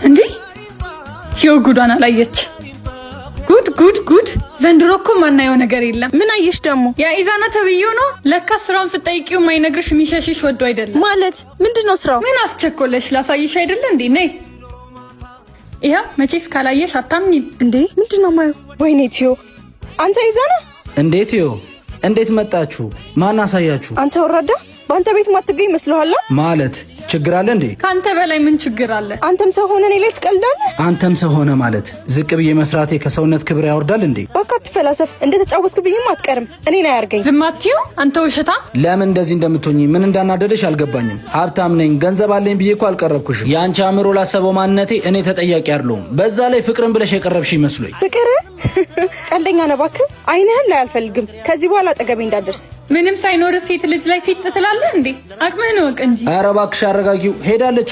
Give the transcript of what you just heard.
እንዴ ቲዮ ጉዷን አላየች። ጉድ ጉድ ጉድ! ዘንድሮ እኮ ማናየው ነገር የለም። ምን አየሽ ደግሞ? የኢዛና ተብዬው ነው። ለካ ስራውን ስጠይቂው ማይነግርሽ የሚሸሽሽ ወዶ አይደለም። ማለት ምንድን ነው ስራው? ምን አስቸኮለሽ? ላሳይሽ አይደለ እንዴ? ነይ። ይኸው፣ መቼስ ካላየሽ አታምኚም። እንዴ፣ ምንድን ነው ማየው? ወይኔ ቲዮ፣ አንተ ኢዛና። እንዴት ዮ፣ እንዴት መጣችሁ? ማን አሳያችሁ? አንተ ወራዳ፣ በአንተ ቤት ማትገኝ ይመስልሃል? ማለት ችግር አለ እንዴ? ከአንተ በላይ ምን ችግር አለ? አንተም ሰው ሆነ እኔ ላይ ትቀልዳለህ? አንተም ሰው ሆነ ማለት ዝቅ ብዬ መስራቴ ከሰውነት ክብር ያወርዳል እንዴ? እባክህ አትፈላሰፍ። እንደተጫወትክብኝም አትቀርም። እኔን አያርገኝ። ዝም አትይው አንተ ውሸታም። ለምን እንደዚህ እንደምትሆኚ፣ ምን እንዳናደደሽ አልገባኝም። ሀብታም ነኝ፣ ገንዘብ አለኝ ብዬ እኮ አልቀረብኩሽም። የአንቺ አእምሮ ላሰበው ማንነቴ እኔ ተጠያቂ አይደለሁም። በዛ ላይ ፍቅርን ብለሽ የቀረብሽ ይመስሉኝ። ፍቅር፣ ቀልደኛ ነህ። እባክህ አይንህን ላይ አልፈልግም። ከዚህ በኋላ አጠገቤ እንዳትደርስ። ምንም ሳይኖር ሴት ልጅ ላይ ፊት ትላለህ እንዴ? አቅምህን እወቅ እንጂ። ኧረ እባክሽ አረጋጊው፣ ሄዳለች።